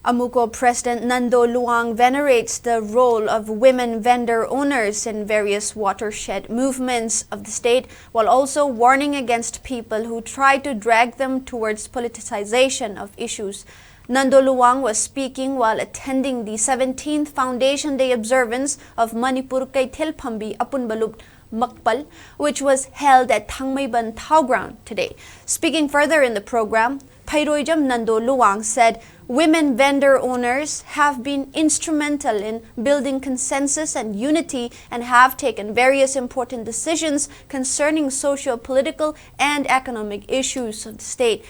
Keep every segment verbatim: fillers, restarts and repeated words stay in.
AMUCO President Nando Luang venerates the role of women vendor owners in various watershed movements of the state, while also warning against people who try to drag them towards politicization of issues. Nando Luang was speaking while attending the seventeenth Foundation Day observance of Manipur Keithel Phambi Apunba Lup Makpal, which was held at Thangmeiban Thao Ground today. Speaking further in the program, Pheiroijam Nando Luang said women vendor owners have been instrumental in building consensus and unity and have taken various important decisions concerning socio-political and economic issues of the state.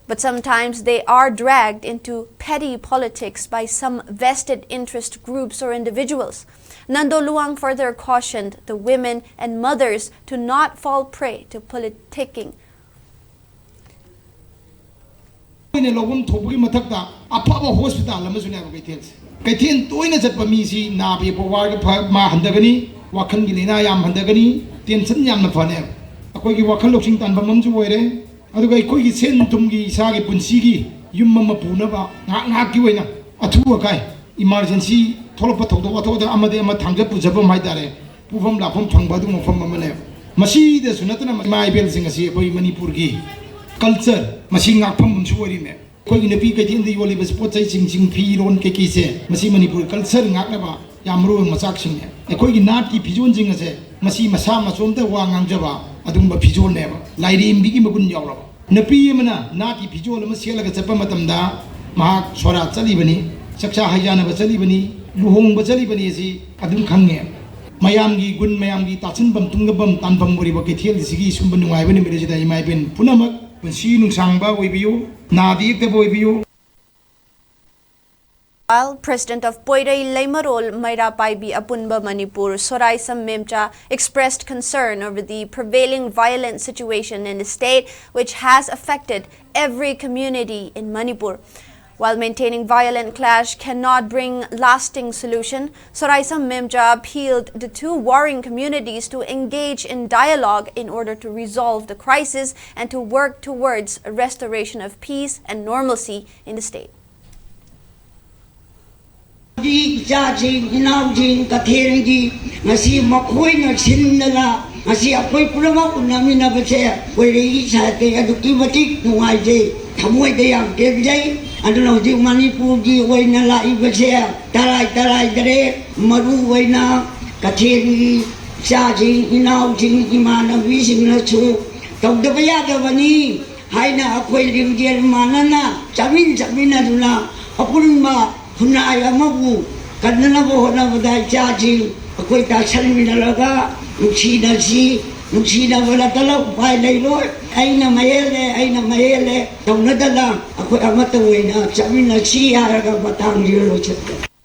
But sometimes they are dragged into petty politics by some vested interest groups or individuals. Nando Luang further cautioned the women and mothers to not fall prey to politicking. ꯑꯩꯈꯣꯏꯅ ꯂꯧꯐꯝ ꯊꯣꯛꯄꯒꯤ ꯃꯊꯛꯇ ꯑꯐꯕ hospital ꯑꯃꯁꯨꯅꯦꯕ ꯀꯩꯊꯦꯜꯁꯦ꯫ ꯀꯩꯊꯦꯜ ꯇꯣꯏꯅ ꯆꯠꯄ ꯃꯤꯁꯤ ꯅꯥꯕ ꯌꯦꯛꯄ ꯋꯥꯔꯒ ꯐ ꯃꯥ ꯍꯟꯊꯒꯅꯤ, ꯋꯥꯈꯜꯒꯤ ꯂꯥꯏꯅꯥ ꯌꯥꯝ ꯍꯟꯊꯒꯅꯤ, ꯇꯦꯟꯁꯟ ꯌꯥꯝꯅ ꯐꯅꯦꯕ꯫ ꯑꯩꯈꯣꯏꯒꯤ ꯋꯥꯈꯜ ꯂꯧꯁꯤꯡ ꯇꯥꯟꯐꯝ ꯑꯃꯁꯨ ꯑꯣꯏꯔꯦ꯫ ꯑꯗꯨꯒ ꯑꯩꯈꯣꯏꯒꯤ ꯁꯦꯟ ꯊꯨꯝꯒꯤ ꯏꯁꯥꯒꯤ ꯄꯨꯟꯁꯤꯒꯤ ꯌꯨꯝ ꯑꯃ ꯄꯨꯅꯕ ꯉꯥꯏꯍꯥꯛ ꯉꯥꯏꯍꯥꯛꯀꯤ ꯑꯣꯏꯅ ꯑꯊꯨ ꯑꯀꯥꯏ ꯏꯃꯥꯔꯖꯦꯟꯁꯤ ꯊꯣꯛꯂꯛꯄ ꯊꯧꯗꯣꯛ ꯋꯥꯊꯣꯛꯇ ꯑꯃꯗꯤ ꯑꯃ ꯊꯥꯡꯖ ꯄꯨꯖꯐꯝ ꯍꯥꯏꯇꯥꯔꯦ, ꯄꯨꯐꯝ ꯂꯥꯛꯐꯝ ꯐꯪꯕ ꯑꯗꯨꯒꯨꯝꯕ ꯃꯐꯝ ꯑꯃꯅꯦꯕ꯫ ꯃꯁꯤꯗꯁꯨ ꯅꯠꯇꯅ ꯏꯃꯥ ꯏꯕꯦꯜꯁꯤꯡ ꯑꯁꯤ ꯑꯩꯈꯣꯏ ꯃꯅꯤꯄꯨꯔꯒꯤ ꯀꯜꯆꯔ ꯃꯁꯤ ꯉꯥꯛꯐꯝ ꯑꯃꯁꯨ ꯑꯣꯏꯔꯤꯃꯦ꯫ ꯑꯩꯈꯣꯏꯒꯤ ꯅꯨꯄꯤ ꯀꯩꯊꯦꯜꯗ ꯌꯣꯜꯂꯤꯕ ꯄꯣꯠ ꯆꯩꯁꯤꯡꯁꯤꯡ ꯐꯤꯔꯣꯟ ꯀꯩꯀꯩꯁꯦ ꯃꯁꯤ ꯃꯅꯤꯄꯨꯔ ꯀꯜꯆꯔ ꯉꯥꯛꯅꯕ ꯌꯥꯝ ꯃꯔꯨ ꯑꯣꯏꯕ ꯃꯆꯥꯛꯁꯤꯡꯅꯦ꯫ ꯑꯩꯈꯣꯏꯒꯤ ꯅꯥꯠꯀꯤ ꯐꯤꯖꯣꯜꯁꯤꯡ ꯑꯁꯦ ꯃꯁꯤ ꯃꯁꯥ ꯃꯇꯣꯝꯇ ꯋꯥ ꯉꯥꯡꯖꯕ ꯑꯗꯨꯒꯨꯝꯕ ꯐꯤꯖꯣꯜꯅꯦꯕ꯫ ꯂꯥꯏꯔꯦꯝꯕꯤꯒꯤ ꯃꯒꯨꯟ ꯌꯥꯎꯔꯕ ꯅꯨꯄꯤ ꯑꯃꯅ ꯅꯥꯠꯀꯤ ꯐꯤꯖꯣꯜ ꯑꯃ ꯁꯦꯠꯂꯒ ꯆꯠꯄ ꯃꯇꯝꯗ ꯃꯍꯥꯛ ꯁꯣꯔꯥꯠ ꯆꯠꯂꯤꯕꯅꯤ, ꯆꯥꯛꯆꯥ ꯍꯩꯖꯥꯟꯅꯕ ꯆꯠꯂꯤꯕꯅꯤ, ꯂꯨꯍꯣꯡꯕ ꯆꯠꯂꯤꯕꯅꯤ ꯑꯁꯤ ꯑꯗꯨꯝ ꯈꯪꯉꯦ꯫ ꯃꯌꯥꯝꯒꯤ ꯒꯨꯟ, ꯃꯌꯥꯝꯒꯤ ꯇꯥꯁꯤꯟꯐꯝ ꯇꯨꯡꯒꯐꯝ ꯇꯥꯟꯐꯝ ꯑꯣꯏꯔꯤꯕ ꯀꯩꯊꯦꯜꯁꯤꯒꯤ ꯁꯨꯝꯕ ꯅꯨꯡꯉꯥꯏꯕ ꯅꯨꯃꯤꯠ ꯑꯁꯤꯗ ꯏꯃꯥ ꯏꯕꯦꯟ ꯄꯨꯝꯅꯃꯛ ꯄꯨꯟꯁꯤ ꯅꯨꯡꯁꯥꯡꯕ ꯑꯣꯏꯕꯤꯌꯨ, ꯅꯥꯗ ꯌꯦꯛꯇꯕ ꯑꯣꯏꯕꯤꯌꯨ꯫ While President of Poirei Leimarol Meira Paibi Apunba Manipur, Sorai Sam Memcha, expressed concern over the prevailing violent situation in the state, which has affected every community in Manipur. While maintaining violent clash cannot bring lasting solution, Sorai Sam Memcha appealed the two warring communities to engage in dialogue in order to resolve the crisis and to work towards a restoration of peace and normalcy in the state. ꯏꯆꯥꯁꯤꯡ ꯏꯅꯥꯎꯁꯤꯡ ꯀꯩꯊꯦꯜꯒꯤ ꯉꯁꯤ ꯃꯈꯣꯏꯅ ꯁꯤꯟꯗꯅ ꯉꯁꯤ ꯑꯩꯈꯣꯏ ꯄꯨꯝꯅꯃꯛ ꯎꯅꯃꯤꯟꯅꯕꯁꯦ ꯑꯣꯏꯔꯛꯏ ꯁꯥꯏꯠꯇ ꯑꯗꯨꯛꯀꯤ ꯃꯇꯤꯛ ꯅꯨꯡꯉꯥꯏꯖꯩ, ꯊꯃꯣꯏꯗ ꯌꯥꯝ ꯄꯦꯟꯖꯩ꯫ ꯑꯗꯨꯅ ꯍꯧꯖꯤꯛ ꯃꯅꯤꯄꯨꯔꯒꯤ ꯑꯣꯏꯅ ꯂꯥꯛꯏꯕꯁꯦ ꯇꯔꯥꯏ ꯇꯔꯥꯏꯗꯔꯦ, ꯃꯔꯨ ꯑꯣꯏꯅ ꯀꯩꯊꯦꯜꯒꯤ ꯏꯆꯥꯁꯤꯡ ꯏꯅꯥꯎꯁꯤꯡ ꯏꯃꯥꯟꯅꯕꯤꯁꯤꯡꯅꯁꯨ ꯇꯧꯗꯕ ꯌꯥꯗꯕꯅꯤ ꯍꯥꯏꯅ ꯑꯩꯈꯣꯏ ꯂꯤꯡꯖꯦꯜ ꯃꯥꯟꯅꯅ ꯆꯠꯃꯤꯟ ꯆꯠꯃꯤꯟꯅꯗꯨꯅ ꯑꯄꯨꯟꯕ ꯈꯨꯟꯅꯥꯏ ꯑꯃꯕꯨ ꯀꯟꯅꯅꯕ ꯍꯣꯠꯅꯕꯗ ꯏꯆꯥꯁꯤꯡ ꯑꯩꯈꯣꯏ ꯇꯥꯁꯟꯃꯤꯟꯅꯔꯒ ꯅꯨꯡꯁꯤꯅꯁꯤ, ꯅꯨꯡꯁꯤꯅꯕ ꯅꯠꯇꯅ ꯎꯄꯥꯏ ꯂꯩꯔꯣꯏ꯫ ꯑꯩꯅ ꯃꯍꯦꯜꯂꯦ, ꯑꯩꯅ ꯃꯍꯦꯜꯂꯦ ꯇꯧꯅꯗꯅ ꯑꯩꯈꯣꯏ ꯑꯃꯠꯇ ꯑꯣꯏꯅ ꯆꯠꯃꯤꯟꯅꯁꯤ ꯍꯥꯏꯔꯒ ꯃꯇꯥꯡꯁꯤꯗ ꯂꯣꯏꯁꯤꯟꯖꯔꯦ꯫